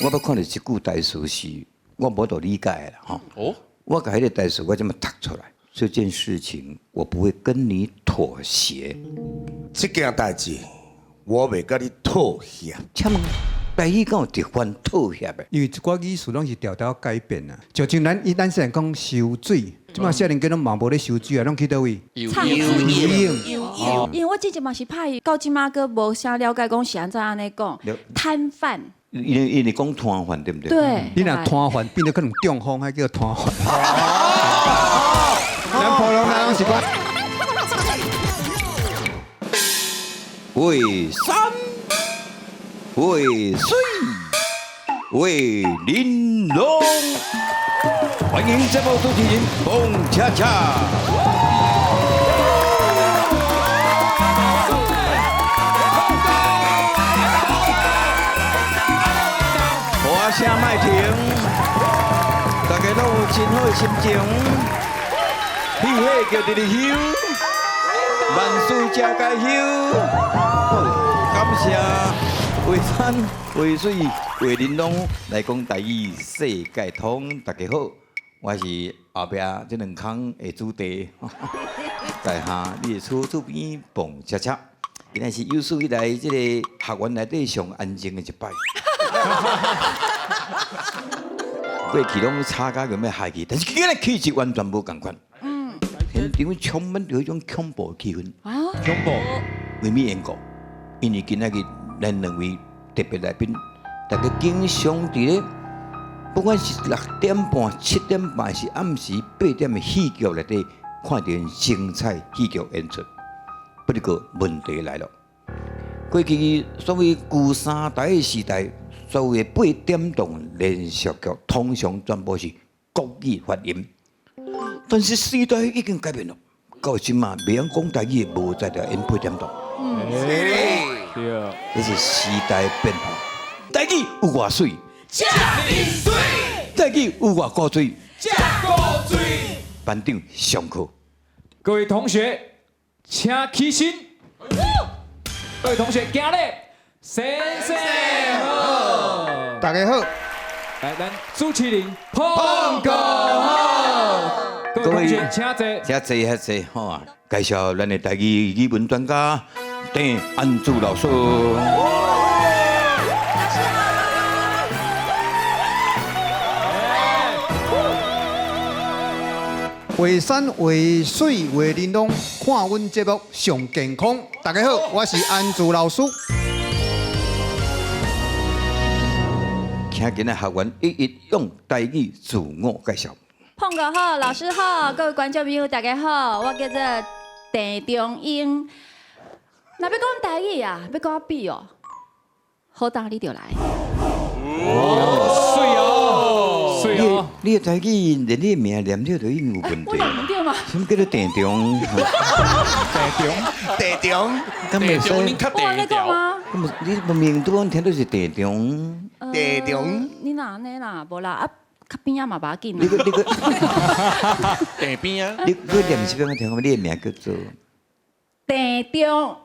我捌看著一句台詞是，我無度理解的啦吼。哦，我共彼个台詞我這麼讀出來，這件事情我不會跟你妥協。這件代誌我袂佮你妥協。請問台語敢有這番妥協的？因為一寡語詞攏是調調改變啊，就像咱雖然講泅水，這馬少年家攏嘛無咧泅水啊，攏去佗位？游唱游泳。游泳，因為我之前嘛是拍伊，到這馬閣無啥了解，講是按怎按呢講了攤販，因為講攤販對不對？對，你若癱瘓變做可能中風，彼叫癱瘓。咱普通人攏是講。為山，為水，為玲瓏。歡迎節目主持人彭恰恰。歌聲莫停，大家攏有真好的心情，喜火叫直直香，萬事食佳香。感謝畫山畫水畫玲瓏來講台語世界通，大家好，我是後壁這兩空的主題，在下你的厝厝邊蹦恰恰，今仔是有史以來這個學院內底上安靜的一擺。過去攏吵甲欲害去，但是今日氣質完全無仝款。現場充滿著彼種恐怖的氣氛。恐怖。為咩緣故？因為今仔日咱兩位特別來賓，大家經常佇咧，不管是6點半、7點半，還是暗時8點的戲劇內底，看著𪜶精彩戲劇演出。不過問題來了，過去所謂舊三台的時代，所謂的八點檔連續劇，通常全部是國語發音。但是時代已經改變了，到這馬袂曉講台語的無再來演八點檔。對，這是時代變化。台語有偌媠，遮爾媠；台語有偌古錐，遮古錐。班長上課。各位同學，請起身。各位同學，行禮。先生好，大家好。來，咱主持人碰哥好。各位同學，請坐。請坐，請坐，好啊。介紹咱的台語語文專家鄭安祖老師。畫山畫水畫玲瓏，看阮節目上健康。大家好，我是安祖老師。請今仔學員一一用台語自我介紹。碰哥好，老師好，各位觀眾朋友大家好，我叫做鄭中英。若欲講台語啊，欲佮我比哦，好膽你就來。哦，媠哦，媠哦！你的台語連你的名念了都已經有問題。我念毋對嗎？什麼叫做鄭中？鄭中，鄭中，敢袂使？我按呢講嗎？你明明拄講聽到是鄭中。鄭中，你若按呢啦，無啦啊，較邊仔嘛無要緊。你閣你閣鄭邊仔？你閣念一遍我聽看，你的名叫做鄭中。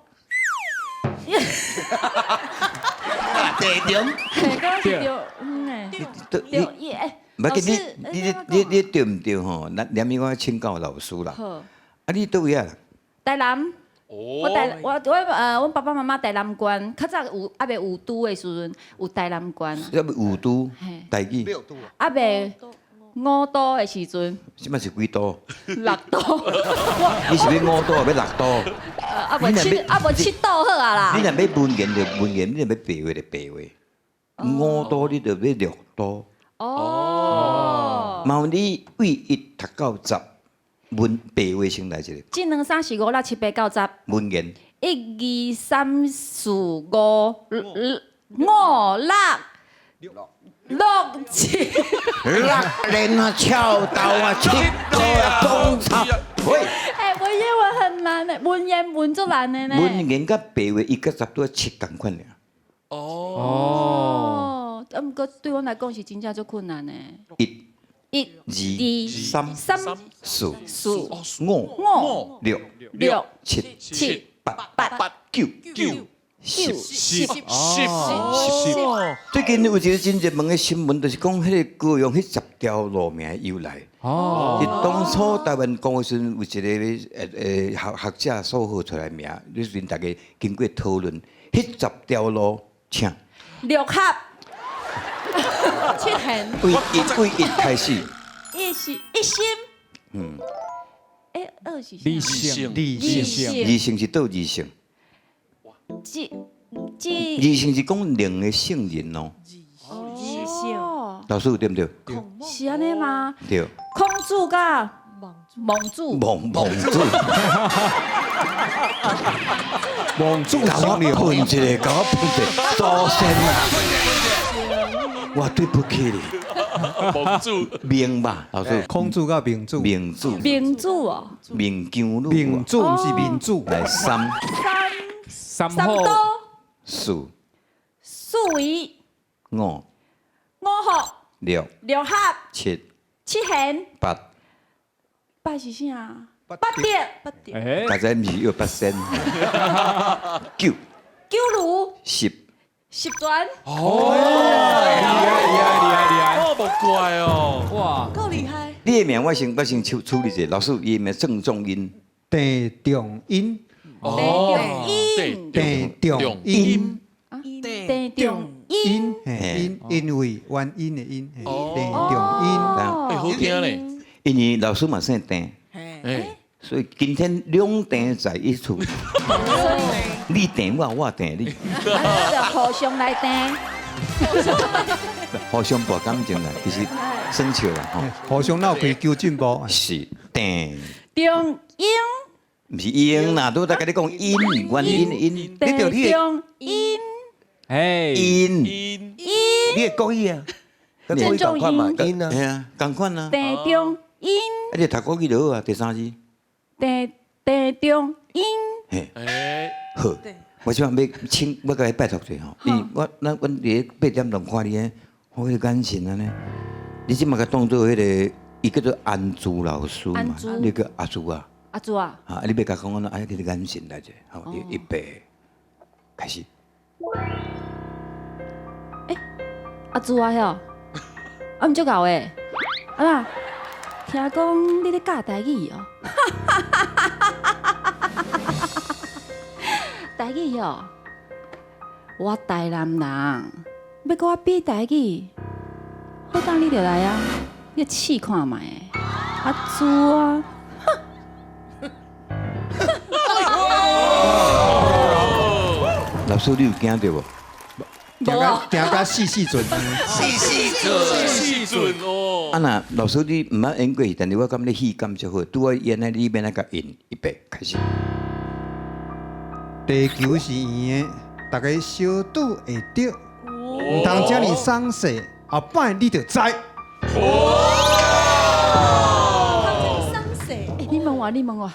鄭中，對，嗯對，對，無要緊，你對毋對吼？咱念伊我請教老師啦。啊，你佗位啊？台南。我台我我呃，阮爸爸媽媽台南縣，較早有猶未有都的時陣，有台南縣。猶未有都，台語。猶未五都的時陣。這擺是幾都？六都。你是欲五都，抑欲六都？啊無七，啊無七都好啊啦。你若欲文言就文言，你若欲白話就白話。五都你就欲六都。哦。麻煩你對一讀到十。文白話先來一個。這兩三四五六七八九十。文言。一二三四五五六六七。六連啊，翹豆啊，七豆啊，中草。喂。欸，文言文很難的，文言文足難的呢。文言佮白話一佮十拄仔七仝款爾。哦。啊，毋過對阮來講是真正足困難的。一。一、二、三、四、四、五、五、六、六、七、七、八、八、九、九、十。十十十。最近有一个真熱門的新聞，就是講彼個高雄彼10條路名的由來。哦。當初台灣講的時陣，有一個學者所號出來名，彼時陣大家經過討論，彼10條路，請六合，七賢，為一開始，一是一心，嗯，二是啥？理性，理性，二姓是佗二姓？這這二姓是講兩个聖人哦。哦，老師對毋對？是按呢嗎？對。孔子佮孟子，孟子，孟子共我噴一个，共我噴一个，祖先啊！我對不起你。孟子，明吧，老師。孔子佮孟子，明子，明子哦，明姜女，明子毋是民主，來三三號三多四四維五五福六六合七七賢八，八是啥？八德八德大家毋是要八仙，九九如十十全。哦，厲害厲害厲害厲害！哦，無怪哦，哇，夠厲害。你的名我先處理一下，老師伊的名鄭中英，鄭中英，鄭中英，鄭中英，鄭中英，因，因為原因的因，鄭中英，欸，好聽咧，因為老師嘛姓鄭，所以今天兩鄭在一處，你鄭我，我鄭你，就互相來鄭，互相博感情啦，其實耍笑啦吼，互相鬧開求進步，是鄭，中英，毋是英啦，拄才共你講因，原因因，鄭中英，因，因，你的國語啊，跟國語仝款嘛，因啊，係啊，仝款啊，鄭中英，啊你讀國語就好啊，第三字，鄭中英，嘿，好，我這擺欲請，我共你拜託者吼，因為我咱阮佇咧8點鐘看你的，我彼个眼神按呢，你這馬共當做彼个，伊叫做安珠老師嘛，你叫阿珠啊，阿珠啊，啊，你欲共講按怎，啊，彼个眼神來者，好，預備，開始。阿珠啊，遐，啊毋足𠢕的，啊啦，聽講你咧教台語哦，台語哦，我台南人，欲佮我比台語，好當你就來啊，你試看覓，阿珠啊，老師你有驚著無？聽甲死死準，死死準，死死準哦。啊若老師你毋捌演過戲，但是我感覺你戲感足好，拄好演的你欲按怎共演，預備開始。地球是圓的，大家相拄會著，毋通遮爾鬆勢，後擺你就知。你問我，你問我，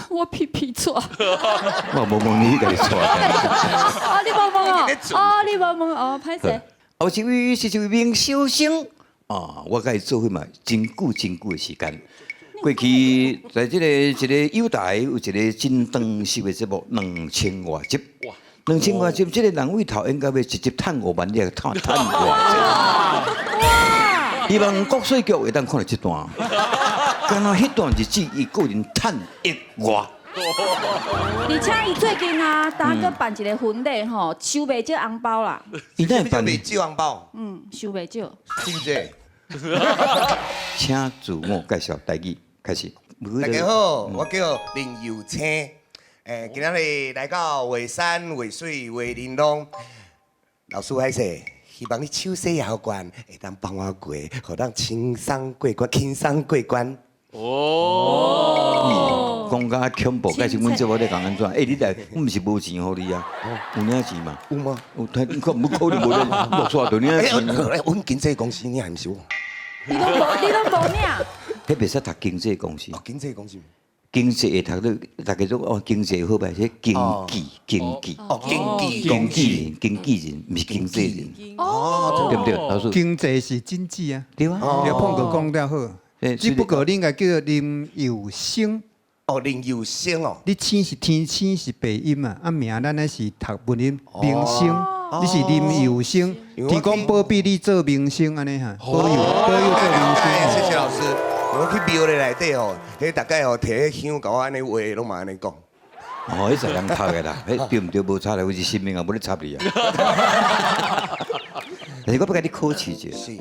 我皮皮剉。我無問你，你家己剉。哦，你無問我，哦，你無問哦，歹勢。我是位是一位明壽星啊，我佮伊做伙嘛，真久真久的時間。過去在這個一個友台有一個真長壽的節目，2000外集。2000外集，這個人為頭應該欲一集趁5萬，你會趁偌濟？希望國稅局會當看著這段。敢若彼段日子，伊個人趁1億外。而且伊最近啊，剛閣辦一個婚禮吼，收袂少紅包啦。伊哪會辦？袂少紅包？嗯，收袂少。真濟。請自我介紹，台語開始。大家好，我叫林佑清。今仔日來到畫山畫水畫玲瑯，老師歹勢，希望你手勢也好懸，會當幫我過，予咱輕鬆過關，輕鬆過關。哦，講甲恐怖，該是阮這某咧講按怎？欸，你來，阮毋是無錢予你啊，有領錢嘛？有嗎？有，你看無可能無咧，落煞就領錢。阮經紀公司領，毋是我。你攏無，你攏無領。彼袂使讀經紀公司。哦，經紀公司。經濟會讀到，大家都哦，經濟好歹，這經紀，經紀。哦，經紀，經紀人，經紀人，毋是經濟人。哦，對毋對？老師。經濟是經濟啊。對啊。你碰哥講得好。只不過你應該叫做林佑星，哦，林佑星哦，你星是天星是白音啊，啊名咱咧是讀文音明星，你是林佑星，天公保庇你做明星按呢哈，保佑保佑做明星。謝謝老師。我去廟咧內底吼，彼逐擺吼提彼香共我按呢畫，攏嘛按呢講。哦，彼是人讀的啦，彼對毋對無差啦，有是神明也無咧插你啊。但是我欲共你考試一下，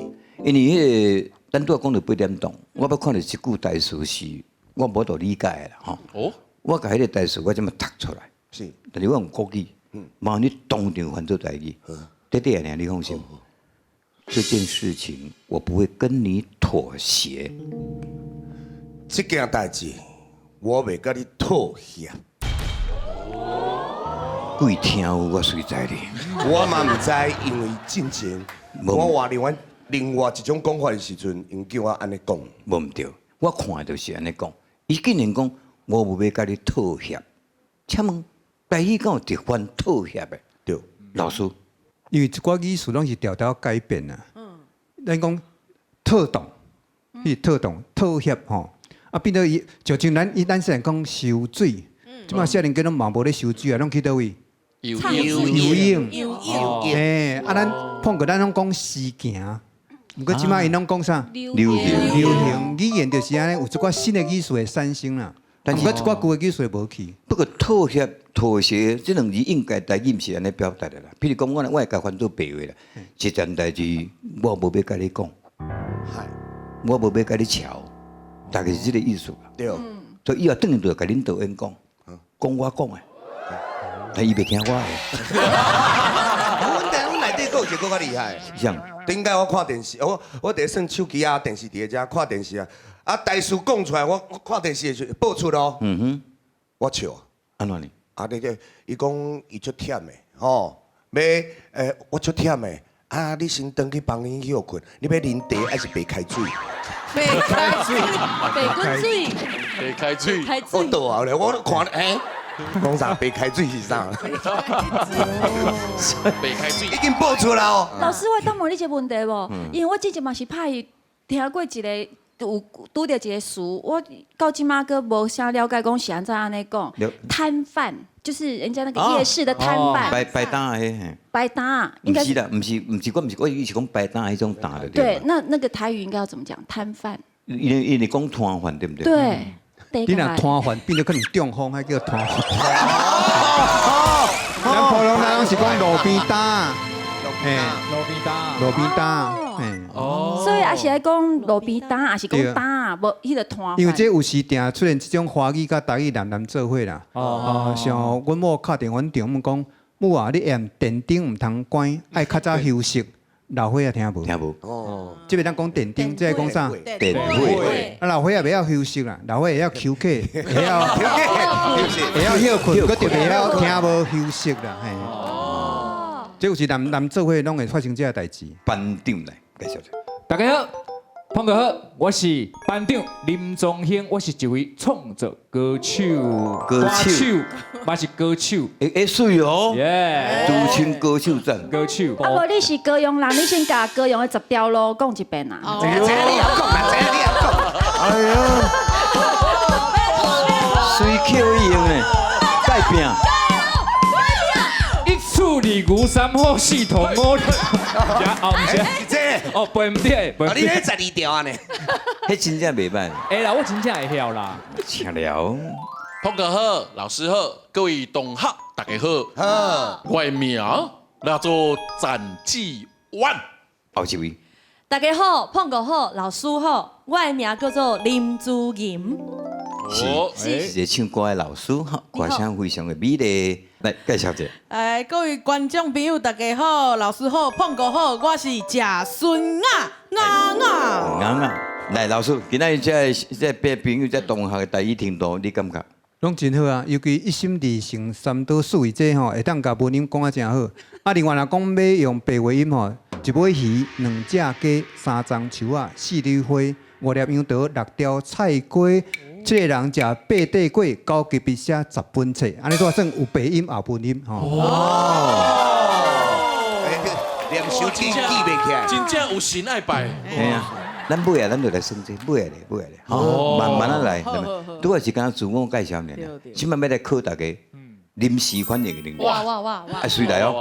因為彼個咱拄仔講著八點檔，我捌看著一句台詞是我無法度理解的啦，吼。哦，我共彼個台詞我這麼讀出來，但是我用國語，麻煩你當場翻做台語，對對啊，你放心。這件事情我不會跟你妥協。這件代誌我袂佮你妥協。鬼聽有我隨知你。我嘛毋知，因為進前我換另外一種講法的時陣，𪜶叫我按呢講。無毋對，我看就是按呢講。伊竟然講我無欲共你妥協，請問台語敢有直翻妥協的？對，老師，因為一寡語詞攏是調調改變啊。咱講妥當，彼妥當妥協吼，啊變做伊就像咱伊咱雖然講泅水，這馬少年家攏嘛無咧泅水啊，攏去佗位？游游泳。游泳。嘿，啊咱碰過咱攏講時行，毋過這馬𪜶攏講啥？流行。流行語言就是按呢，有一寡新的語詞會產生啦。但是毋過一寡舊的語詞會無去。不過妥協、妥協這兩字應該台語毋是按呢表達的啦。譬如講，我會共翻做白話啦。這件代誌我無欲共你講，我無欲共你吵，大概是這個意思啦。對。所以以後轉去就共恁導演講，講我講的，但伊袂聽我的。阮內底閣有一個閣較厲害。啥？頂擺我看電視，我佇咧耍手機啊，電視佇咧遮看電視啊，啊台詞講出來，我看電視的時陣播出咯。嗯哼，我笑。按怎呢？啊，你這伊講伊足忝的，吼，欲我足忝的，啊，你先轉去房間去歇睏，你欲啉茶還是白開水？白開水，白滾水，白開水，開水。我倒啊咧，我看欸，講啥白開水是啥？白開水已經播出來哦。老師，我會當問你一個問題無？因為我之前嘛是拍伊聽過一個有拄著一個詞，我到這馬閣無啥了解，講是按怎按呢講。攤販就是人家那個夜市的攤販。擺擺檔的。擺檔，應該毋是啦，毋是毋是，我毋是我伊是講擺檔彼種檔的。對，那個台語應該要怎麼講？攤販。𪜶𪜶講攤販對毋對？對。你若攤販變做可能中風，彼叫攤販。咱普通人攏是講路邊擔，嘿，路邊擔，路邊擔，嘿。哦。所以也是愛講路邊擔，也是講擔，無彼個攤販。因為這有時定出現這種華語佮台語南南做伙啦。哦。像阮某敲電話阮丈母講，母啊，你暗電燈毋通關，愛較早休息。老歲仔聽無？聽無。哦。這邊咱講電燈，這個講啥？電火。啊，老歲仔袂曉休息啦，老歲仔會曉休克，會曉會曉歇睏，閣特別曉聽無休息啦，嘿。哦。這有時男男做伙攏會發生這個代誌。班長來介紹者。大家好，胖哥好，我是班長林宗興，我是一位創作歌手，歌手，嘛是歌手，會會媠哦，耶，主持歌手讚，歌手。啊，無你是高雄人，你先共高雄的十條路講一遍啊。這你也講啦，這你也講。哎喲，隨口應的，改變。一處二牛三虎四頭五，哦，毋是，這哦，背毋對，啊，你咧十二條啊呢？彼真正袂䆀。會啦，我真正會曉啦。請了。胖哥好，老師好，各位同學大家好。好，我的名叫做詹志遠。後一位。大家好，胖哥好，老師好，我的名叫做林珠銀。是，是一個唱歌的老師，歌聲非常的美麗。來介紹者。哎，各位觀眾朋友，大家好，老師好，胖哥好，我是賈孫雅雅雅。雅雅，來老師，今仔日這這個朋友這同學的台語程度，你感覺？攏真好啊，尤其一心二性三多四位這吼，會當共文音講啊誠好。啊，另外若講欲用白話音吼，一尾魚、兩隻雞、三欉樹仔、四蕊花、五粒楊桃、六條菜瓜，七个人食八塊粿，九支筆寫十本冊，按呢都算有白音也文音吼。哦，連手機記袂起來，真正有神愛拜。嘿啊，咱尾啊，咱就來算這尾啊咧，尾啊咧，吼，慢慢仔來，拄仔是敢若自我介紹爾，這擺欲來考大家臨時反應的能力。哇哇哇哇！啊，隨來哦！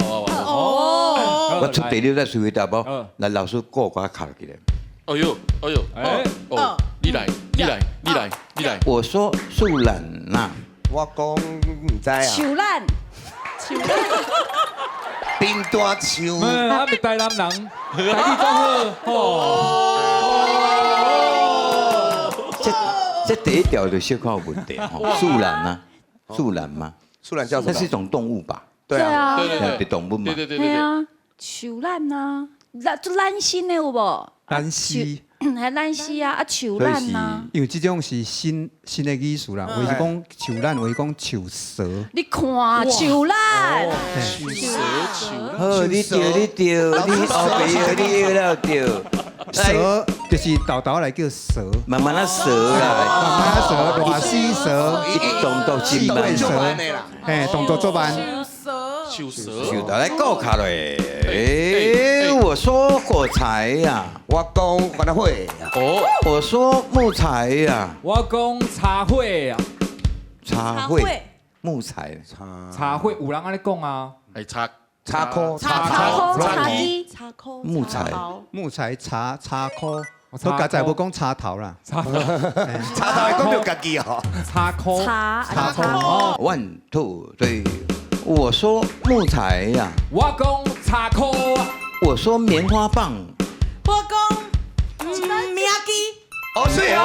我出題你再隨回答哦。來，老師鼓共我敲起來。哎呦，哎呦，哦，你來，你來，你來，你來。我說樹懶吶，我講毋知啊。樹懶，樹懶，貧惰樹。啊，袂台南人，台語講好。哦。這第一條就小可有問題吼，樹懶啊，樹懶嗎？樹懶叫什麼？那是一種動物吧？對啊，對對對，動物嘛。對對對對。啊，樹懶啊，懶做懶心的有無？懶絲。還懶絲啊，啊樹懶啊。因為這種是新新的語詞啦，話是講樹懶，話是講樹蛇。你看樹懶。樹蛇樹。好，你對你對，你後邊你了對。蛇就是豆豆來叫蛇，慢慢仔蛇啦，慢慢仔蛇，賴死蛇，一動作真慢，蛇，嘿，動作足慢。樹蛇，樹來鼓敲落。哎，我說火柴呀，我講番仔火。哦，我說木材呀，我講茶火啊，茶火，木材，茶火，有人按呢講啊，哎，茶。茶箍，茶箍，茶几，茶箍，木材，木材，茶茶箍，都家在無講插頭啦，插頭會講著家己哦，插箍，茶茶箍。 One two three，我說木材呀，我講茶箍，我說棉花棒，我講命機，哦是啊，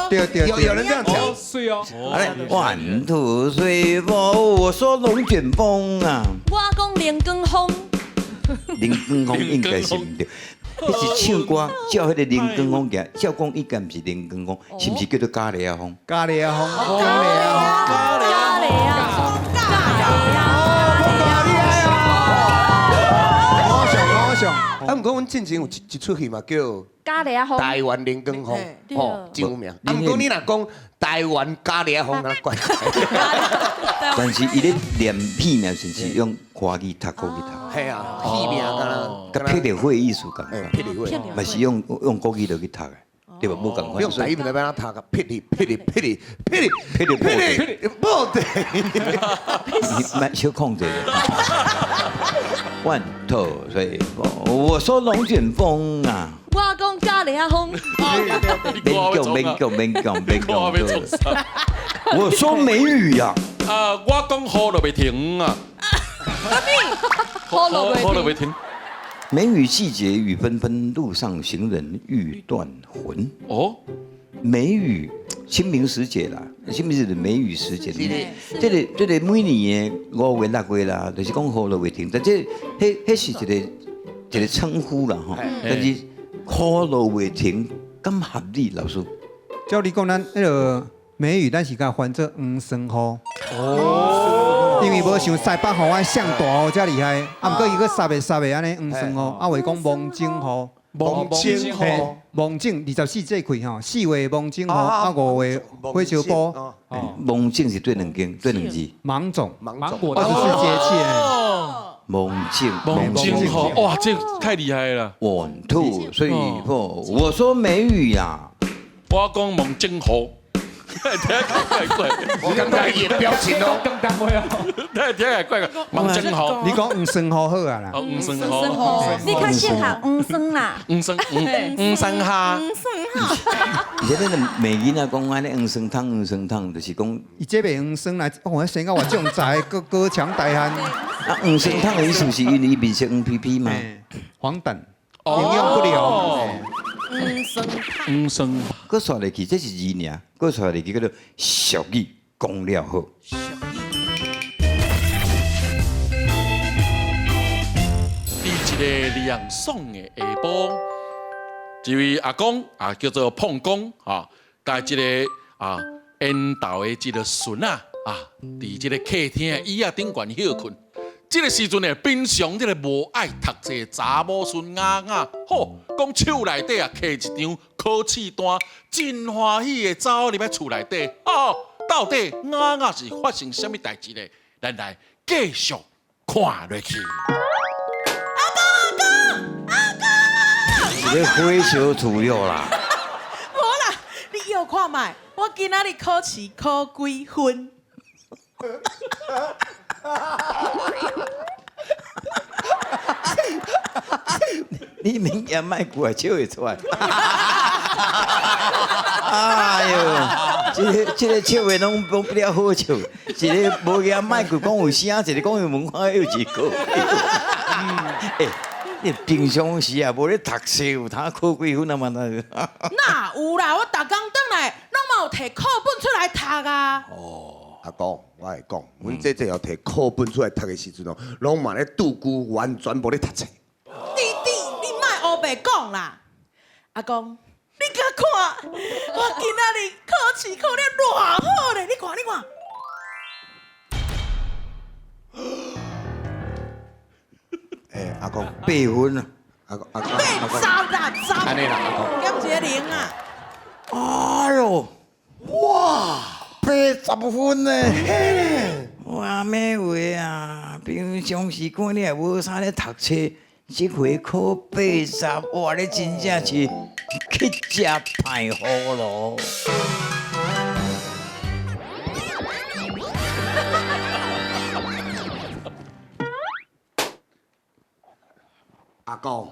對對對，有人這樣講，是哦。 One two three four，我說龍捲風啊，我講龍捲風，龍捲風應該是毋對，彼是唱歌照彼個龍捲風行，照講應該毋是龍捲風，是毋是叫做咖喱仔風？咖喱仔風，咖喱仔風，咖喱仔，咖喱仔。我上我上，啊，毋過阮進前有一齣戲嘛，叫咖喱仔風，台灣龍捲風，吼，真有名。啊，毋過你若講台灣咖喱仔風，敢怪。但是伊咧念戲名是是用華語讀國語讀。係啊，戲名敢若佮霹靂火意思仝款，霹靂火，嘛是用國語落去讀的，對吧？無仝款。用台語毋知欲按怎讀個霹靂霹靂霹靂霹靂霹靂霹靂無地。你莫小控制。One two three four，我說龍捲風啊！我講咖喱仔風。免講免講免講免講。我說梅雨呀。啊，我講雨落袂停啊。雨落袂停。梅雨季節雨紛紛，路上行人欲斷魂。哦，梅雨，清明時節啦，清明時節梅雨時節。這個每年的5月6月啦，就是講雨落袂停，但這彼是一個一個稱呼啦吼。但是雨落袂停，敢合理？老師？照你講，咱彼个梅雨，咱是共翻做黃霜雨。哦。因為無像西北雨啊，上大雨遮厲害，啊，毋過伊閣濕的濕的按呢黃霜雨，啊，話講芒種雨。芒種雨，芒種24節氣吼，4月芒種雨，啊5月火燒埔。芒種是對兩間，對兩字。芒種，芒種， 24節氣。芒種，芒種雨，哇，這太厲害了。 One two three four，我說梅雨呀，我講芒種雨。聽怪怪，我感覺伊的表情哦，更單位哦。聽聽怪怪，芒種雨，你講黃霜雨好啊啦。黃霜雨，你較適合黃霜啦。黃霜，黃霜下。黃霜下。而且咱罵囡仔講按呢黃霜湯黃霜湯，就是講。伊這袂黃霜來，哦，生到偌壯才，閣高強大漢。啊，黃霜湯的意思是因為伊面色黃皮皮嘛？黃疸，營養不良。黃霜，黃霜。閣煞落去，這是字爾，閣煞落去叫做俗語講了好。佇一個涼爽的下晡，一位阿公啊，叫做碰公啊，共一個啊緣投的這個孫仔啊，佇這個客廳的椅仔頂懸歇睏。這個時陣呢，平常這個無愛讀冊的查某孫雅雅，吼，講手內底啊，提一張考試單，真歡喜的走入來厝內底。哦，到底雅雅是發生啥物代誌呢？咱來繼續看落去。阿公阿公阿公阿是咧火烧厝了啦。无啦，你臆看覓，我今仔日考试考几分？你明也莫过来笑会出来。哎呦，这个笑话拢比较好笑，一个无言莫过讲有声，一个讲有文化又一个。欸，你平常时啊，无咧读册，有通考几分啊嘛？哪有啦？我逐工转来，拢嘛有提课本出来读啊。哦，阿公，我会讲，阮姐姐哦提课本出来读的时阵哦，拢嘛咧度孤，完全无咧读册。弟弟，你莫乌白讲啦。阿公，你共看，我今仔日考试考得偌好咧，你看，你看。欸，阿公， 8分啊！阿公，阿公，八十啦，十。按呢啦，阿公。减一个零啊！哎呦，哇，80分呢！哇，咩话啊？平常时看你也无啥咧读册，这回考80，哇，你真正是乞食歹葫芦。阿公，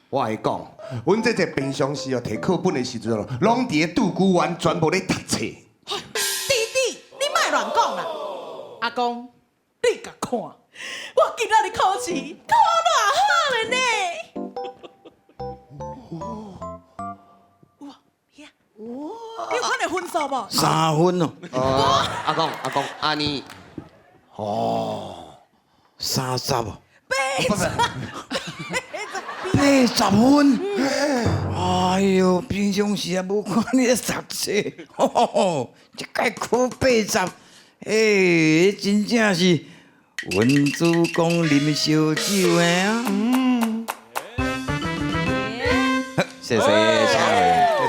我会讲，阮姐姐平常时哦提课本的时阵哦，拢伫咧度孤，完全无咧读册。弟弟，你莫乱讲啦！阿公，你共看，我今仔日考试考偌好咧呢！哇，你有看到分数无？3分哦。阿公，阿公，按呢，哦，30哦。80。 80分，哎呦，平常时也无看你咧读册，吼，这届考80，哎，真正是文主公啉烧酒的啊！谢谢，谢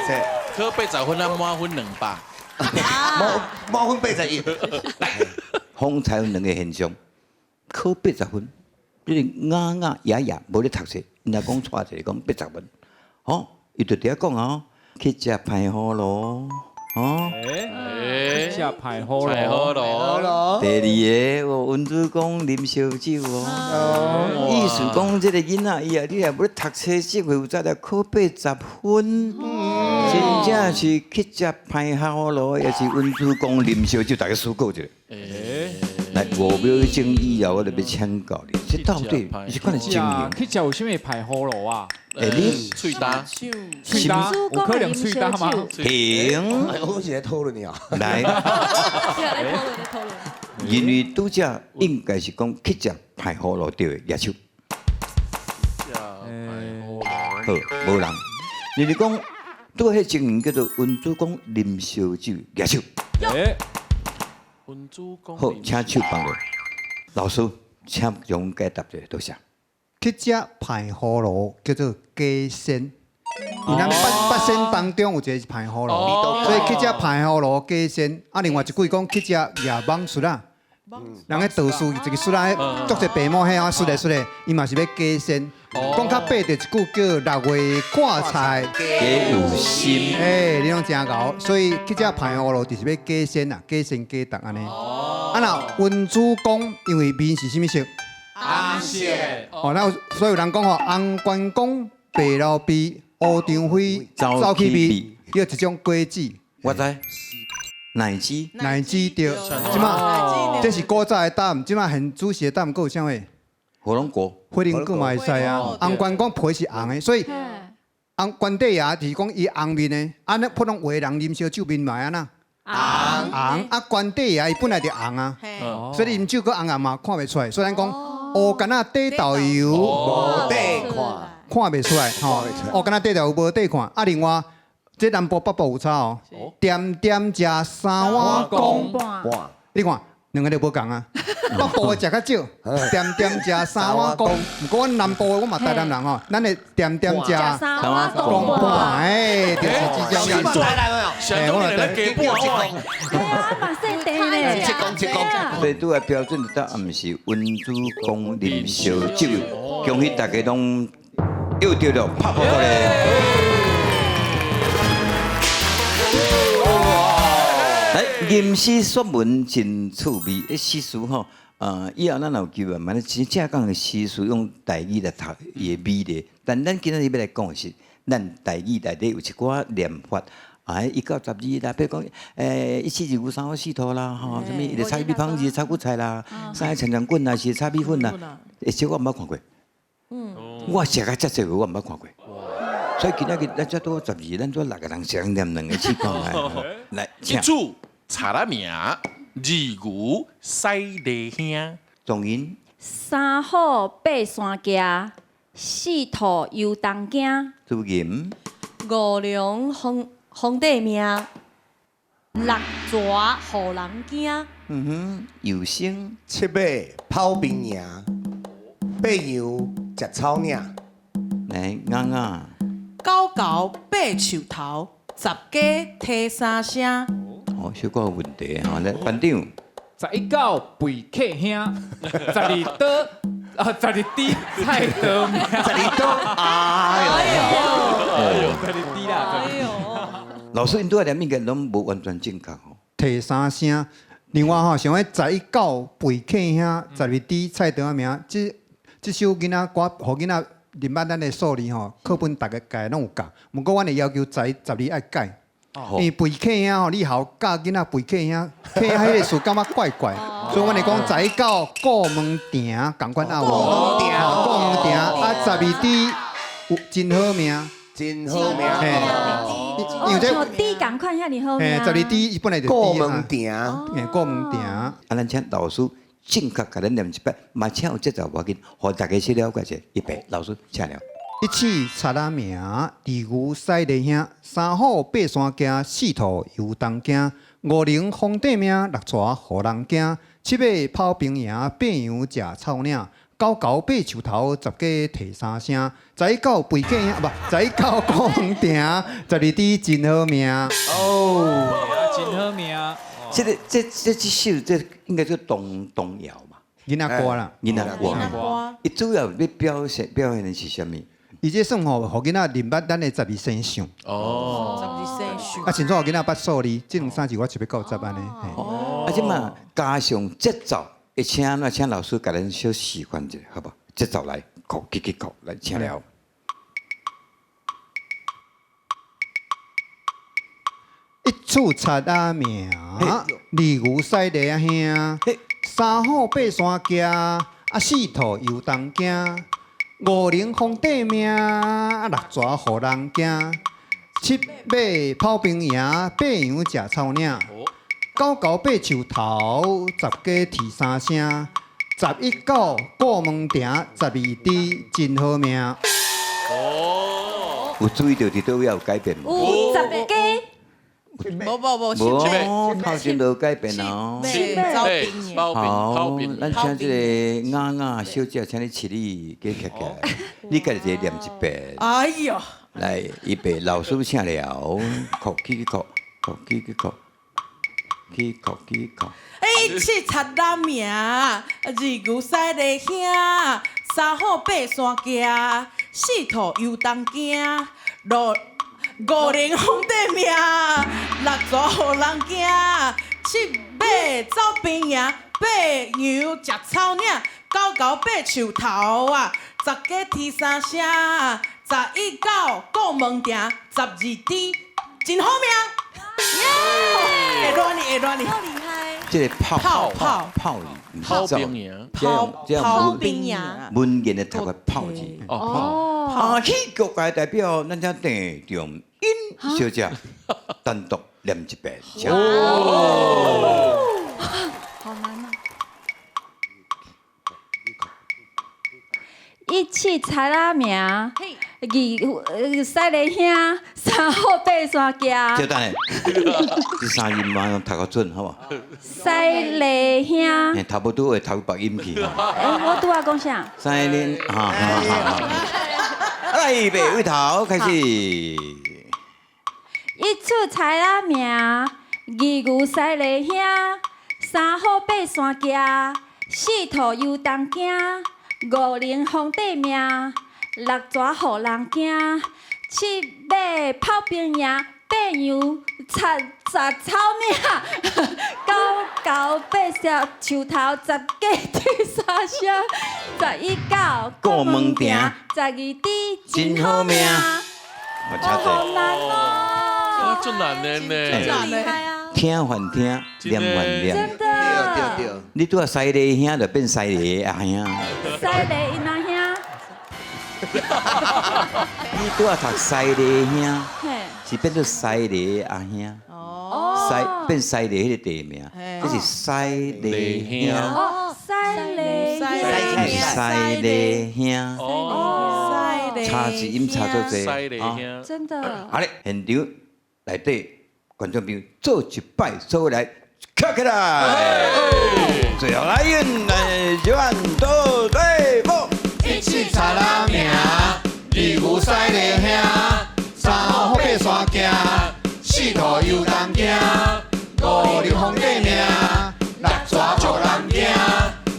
谢。考80分啊，满分200，满分81。风采有两个现象，考80分，就是哑哑哑哑无咧读册。伊若讲错一个讲80分，吼，伊就伫遐讲啊，去食歹葫芦，吼，去食歹葫芦。第二个，哦，文主公啉烧酒哦，意思讲这个囡仔伊啊，你若无咧读册，这回有才来考80分，真正是去食歹葫芦，也是文主公啉烧酒，大家思考一下。来5秒钟以后，我就欲请教你，这到底是款的情形？去食有啥物歹葫芦啊？欸，你喙焦，喙焦，有可能喙焦吗？停！我是在讨论你啊。来，讨论。因为拄则应该是讲去食歹葫芦对的，举手。好，无人。因为讲拄迄情形叫做文主公啉烧酒，举手。文主公。好，请手放落。老师，请将解答一下，多谢。去食歹葫芦叫做假仙，因咱八仙当中有一个是歹葫芦，所以去食歹葫芦假仙。啊，另外一句讲去食夜蠓术啊，人咧道士一个术啊，足济白毛迄啊，术咧术咧，伊嘛是欲假仙。讲较白就一句叫6月挂菜假有心，欸，你拢真𠢕，所以去食歹葫芦就是欲假仙啊，假仙假毒按呢。啊，若文主公因为面是啥物色？红色。哦，那所以有人讲吼，红关公白老鳖，乌长飞走去味，叫一种果子。我知。奶鸡。奶鸡对，这马这是古早的答案，这马现主席的答案阁有啥物？火龙果。火龙果嘛会使啊。红关公皮是红的，所以红关帝爷就是讲伊红面的，啊，那普通话人啉烧酒面嘛按怎？红红啊，关帝爷伊本来就红啊，所以啉酒阁红红嘛看袂出来。所以咱讲乌柑仔底豆油无底看，看袂出来吼。乌柑仔底豆油无底看，啊，另外这南部北部有差哦，点点食3碗公半，你看两个就无仝啊。北部的食较少，点点食3碗公。毋过阮南部的我嘛台南人吼，咱的点点食3碗公半，哎，就是这种意思。哎，我来加半啊，嘛细甜咧，七公七公。所以拄个标准答案是文主公啉烧酒，恭喜大家拢又對了，拍破咧。來，吟詩說文真趣味，欸，詩詞吼，以後咱若有機會，嘛，真正講的詩詞用台語來讀，伊的美麗。但咱今仔日欲來講的是，咱台語內底有一寡念法，啊，一九十二啦，比如講，一七二五三好四塗啦，吼，啥物一个炒米芳，一个炒韭菜啦，三个長長棍啦，是炒米粉啦，欸，這我毋捌看過。我食甲遮濟回，我毋捌看過。所以今仔日咱才拄十二，咱拄六個人一人念兩个試看覓。來，一柱賊仔名，二牛驶犁兄。狀元。三虎爬山徛，四兔游東京。主吟。五龍皇皇帝命，六蛇予人驚。嗯哼，有聲。七馬跑兵營，八羊食草嶺。來，雅雅。九猴爬樹頭，十家提三聲。哦，小可有問題吼，來班長。十一狗肥客兄，十二刀啊，十二豬菜刀命。十二刀，哎呦，十二豬啦。老師，𪜶拄仔念應該攏無完全正確吼。提三聲，另外吼，像彼十一狗肥客兄，十二豬菜刀命，這首囡仔歌，予囡仔認捌咱的數字吼，課本逐个改攏有教。毋過阮會要求十一、十二愛改，因為肥客兄吼，你學教囡仔肥客兄，客兄彼個詞感覺怪怪，所以阮會講十一狗顧門埕，仝款押無？顧門埕，啊，十二豬有真好命，真好命。因為這豬仝款遐爾好命。嘿，十二豬伊本來就顧門埕，嘿，顧門埕。啊，咱請老師正確共咱念一擺，嘛請有節奏無要緊，予大家先了解者。預備，老師請了。一鼠賊仔名，二牛驶犁兄，三虎爬山徛，四兔游東京，五龍皇帝命，六蛇予人驚，七馬跑兵營，八羊食草嶺，九猴爬樹頭，十家提三聲，十一狗肥客兄，不，十一狗顧門埕，十二豬真好命。哦，真好命。這个這這這首這應該叫童童謠嘛？囡仔歌啦，囡仔歌。伊主要欲表現的是啥物？伊這算吼，予囡仔認捌咱的十二生肖。哦，十二生肖。啊，親像予囡仔捌數字，這兩三字我一欲到十按呢。哦。啊，這馬加上節奏，會請那請老師共咱小示範一下，好無？節奏來，扣，起起扣，來請了。一鼠賊仔名，二牛驶犁仔兄，三虎爬山徛，啊四兔游東京，五龍皇帝命，六蛇予人驚，七馬跑兵營，八羊食草嶺，九猴爬樹頭，十家啼三聲，十一狗顧門埕，十二豬真好命。哦，有注意到佇佗位有改變無？有十家。無無無，無，頭前無改變哦。七馬好，咱請這個雅雅小姐，請你起立，加徛起來。你家己一个念一遍。哎喲！來，預備，老師請了，扣起扣，扣起扣，起扣起扣。一鼠賊仔名，二牛驶犁兄，三虎爬山徛，四兔游東京，五龍皇帝命，六蛇予人驚，七馬走兵營，八羊食草嶺，九猴爬樹頭啊，十家啼三聲，十一狗顧門埕，十二豬真好命。會亂哩，會亂哩。好厲害！這个跑跑跑跑跑兵營，跑兵營，文言的讀個跑字。哦，啊，戲劇界代表咱請鄭仲英小姐單獨念一遍。哦，好難啊！一鼠賊仔名，二驶犁兄，三虎爬山徛。稍等下，這三音嘛用讀較準，好無？驶犁兄。讀無拄會讀白音去。欸，我拄仔講啥？驶犁，哈哈哈。來，預備，位頭開始。一鼠賊仔名，二牛驶犁兄，三虎爬山徛，四兔游東京，五龍皇帝命，六蛇予人驚，七馬跑兵贏，八羊插雜草嶺，九猴爬樹頭，十雞啼三聲，十一狗顧門埕，十二豬真好命。我哦，好難哦，足難的呢，厲害啊！聽還聽，念還念。真的。對對對。你拄仔西麗兄就變西麗阿兄。西麗𪜶阿兄。你拄仔讀西麗兄，是變做西麗阿兄。哦。西變西麗彼个地名，這是西麗兄。哦，西麗兄。西麗兄。哦。差一音差足濟。西麗兄。真的。好咧，現場內底觀眾朋友做一擺，所有來徛起來。最後來用來轉倒對風。一七賊仔名，二牛西麗兄，三虎爬山行，四兔游東京，五龍皇帝命，六蛇予人驚，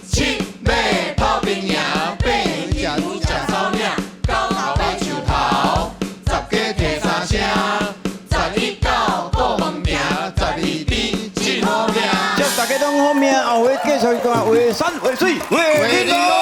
七馬跑兵贏，八羊食草嶺，九猴爬樹頭，十雞啼三聲，十一狗顧門埕，十二豬真好命。祝大家攏好命，後回繼續看畫山畫水畫玲瓏。